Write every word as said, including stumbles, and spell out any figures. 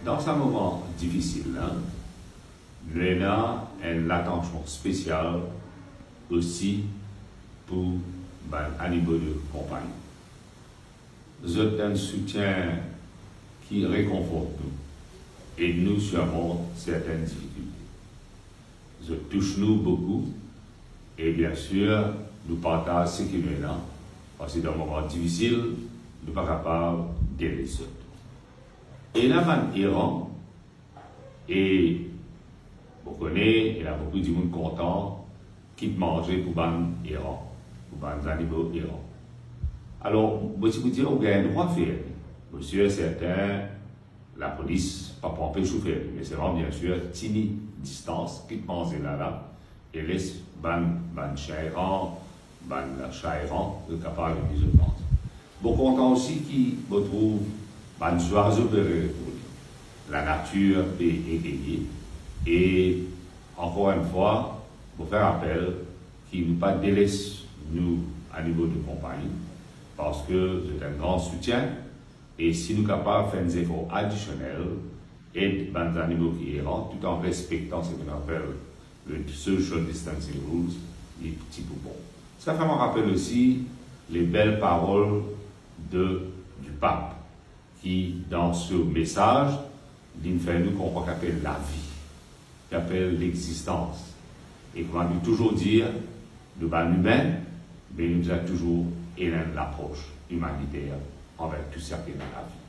Dan sa moman difisil la, nou ena enn latansion spesial osi pou bann zanimo de konpagni. Zot enn soutien ki rekonfort nou, ed nou sirmont sertenn difikilte. Zot tous nou boukou e, biensir, nou partaz seki nou ena, parski dan moman difisil, nou pa kapav deles zot. Ena bann eran, e mo kone ena boukou dimoun kontan kit manze pou bann eran, pou bann zanimo eran. Alor, mo ti pou dir, ou gagn drwa fer li. Mo sir serten, lapolis pa pou anpes ou fer li, me selman, biensir, tini distans, kit manze la la, e les bann, bann sien eran, bann sa eran, zot kapav vini zot manze. Mo kontan osi ki mo trouv bann zwazo pe reponn, lanatir pe egeye, e ankor enn fwa, mo fer apel ki nou pa deles nou zanimo de konpagni, parski zot enn gran soutien, e si nou kapav fer enn zefor adisionel, ed bann zanimo ki eran, tout an respektan seki nou apel le social distancing rules, li ti pou bon. Sa fer mwa rapel osi le bel parol de, du Pap, ki dan so mesaz, li fer nou konpran ki apel lavi, ki apel lexistans. E kouma nou touzour dir, nou bann imin, me nou bizin touzour ena enn lapros imaniter anver tou seki ena lavi.